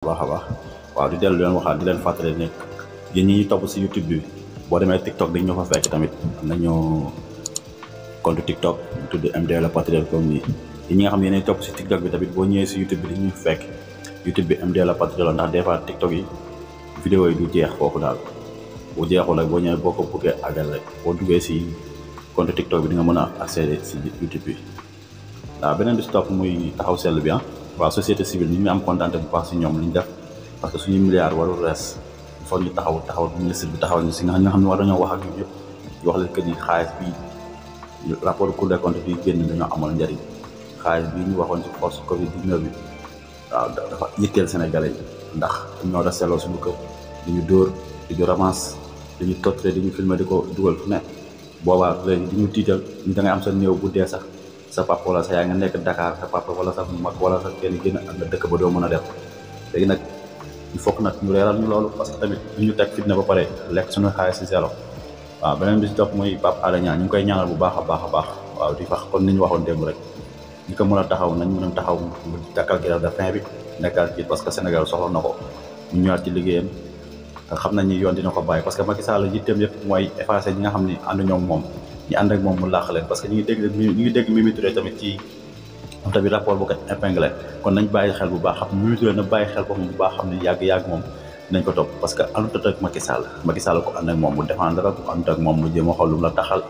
baax a baax waaw di dellu leen waxaat di leen fàttali ne yéen ñi topp si YouTube bi boo demee TikTok dañ ñu fa fekk tamit am nañu compte TikTok ñu tudd MD la Patriote comme nii yéen ñi nga xam ne yéenay topp si TikTok bi tamit boo ñëwee si YouTube bi dañuy fekk YouTube bi MD la Patriote la ndax des fois TikTok yi vidéo yi du jeex foofu daal bu jeexul rek boo ñëwee boo ko bëggee àggal rek boo duggee si compte TikTok bi di nga mën a accéder si YouTube bi waaw beneen bi si topp muy taxaw seetlu bi waaw société civile ñu ngi am kontaan bu baax si ñoom li ñu def parce que suñu milliards warul rees il faut ñu taxaw ministre bi taxaw ñu si nga xam ne war nañoo wax ak ñun yëpp di wax leen que ni xaalis bi rapport Cour des comptes bi génn dañoo amal njëriñ xaalis bi ñu waxoon si force Covid 19 bi waaw dafa yitteel Sénégalais yi ndax ñoo da selloo suñu kër di ñu dóor di ñu ramasse di ñu totre di ñu filmer di ko dugal fu ne boobaa léegi di ñu tiital ñu da ngay am sa néew bu dee sax sa papa wala sa yaa nga nekk Dakar sa papa wala sa mag wala sa kenn génn ak nga dëkk ba doo mën a def léegi nag il faut que nag ñu leeral ñu loolu parce que tamit ñu teg fitna ba pare lekk suñu xaalis si zéro waaw beneen bi si topp muy Pape Alé Niang ñu ngi koy ñaanal bu baax a baax waaw di fax kon ni ñu waxoon démb rek ñi ko mën a taxaw nañ mën a taxaw mu dakkal grève de faim bi nekkal ci parce que Sénégal soxla na ko ñu ñëwaat ci liggéeyam te xam nañ ni yoon dina ko bàyyi parce que Macky Sall yitteem yëpp mooy effacer ñi nga xam ne ànd ñoom moom ñi ànd ak moom mu làq leen parce que ñu ngi dégg Mimi Touré tamit ci am tamit rapport bu ko épinglé kon nañ bàyyi xel bu baax xam Mimi Touré na bàyyi xel boppam bu baax xam ne yàgg moom dinañ ko topp parce que àndut ak Macky Sall ko ànd ak moom mu défendre ko àndut ak moom mu jéem a xool lu mu la taxal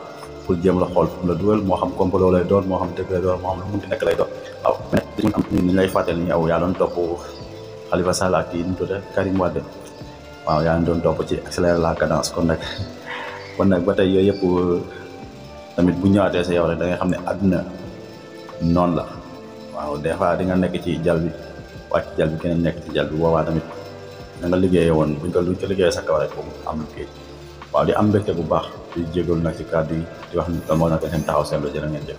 pour jéem la xool fu mu la dugal moo xam complot lay doon moo xam dëgg lay doon moo xam lu munti nekk lay doon waaw mais dañu am ni lay fàttali ni yow yaa doon topp Khalifa Sall ak kii nu tudde Karim Wade waaw yaa ngi doon topp ci accélérer la cadence kon nag ba tey yooyu yëpp tamit bu ñëwaatee sa yow rek da nga xam ne àdduna noonu la waaw des fois di nga nekk ci jal bi wàcc jal bi keneen nekk ci jal bi boobaa tamit da nga liggéeyee woon luñ ko liggéeyee sa kaw rek boobu am kii waaw di am mbégte bu baax di jégalu nag ci kàddu yi di wax ni moo nag seen taxaw seetlu jërë ngeen jëf